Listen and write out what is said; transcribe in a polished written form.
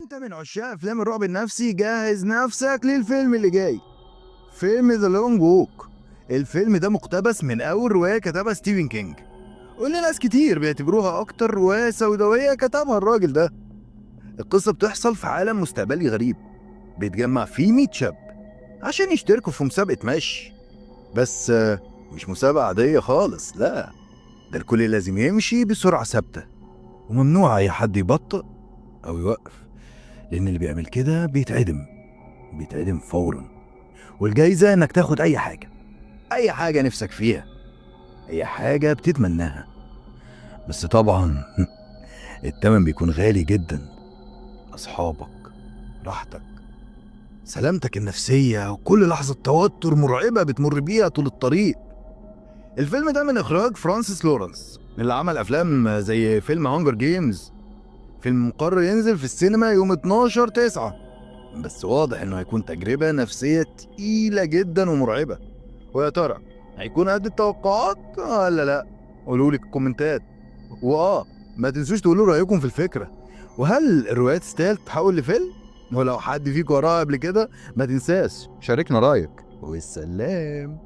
انت من عشاق افلام الرعب النفسي، جهز نفسك للفيلم اللي جاي، فيلم The Long Walk. الفيلم ده مقتبس من اول رواية كتبها ستيفن كينج، واللي ناس كتير بيعتبروها اكتر رواية سوداوية كتبها الراجل ده. القصة بتحصل في عالم مستقبلي غريب بيتجمع فيه 100 شاب عشان يشتركوا في مسابقة مشي، بس مش مسابقة عادية خالص، لا ده الكل لازم يمشي بسرعة ثابتة، وممنوع أي حد يبطئ أو يوقف، لأن اللي بيعمل كده بيتعدم، بيتعدم فورا. والجايزة إنك تاخد أي حاجة، أي حاجة نفسك فيها، أي حاجة بتتمناها، بس طبعا التمن بيكون غالي جدا. أصحابك، راحتك، سلامتك النفسية، وكل لحظة توتر مرعبة بتمر بيها طول الطريق. الفيلم ده من إخراج فرانسيس لورنس، اللي عمل أفلام زي فيلم Hunger Games. فيلم مقرر ينزل في السينما يوم 12/9، بس واضح إنه هيكون تجربة نفسية تقيلة جدا ومرعبة. ويا ترى هيكون قد التوقعات ولا لا؟ قولوا لي في الكومنتات. ما تنسوش تقولوا رأيكم في الفكرة، وهل الروايات تستاهل تتحول لفيلم؟ ولو حد فيكم قراها قبل كده ما تنساش شاركنا رأيك. والسلام.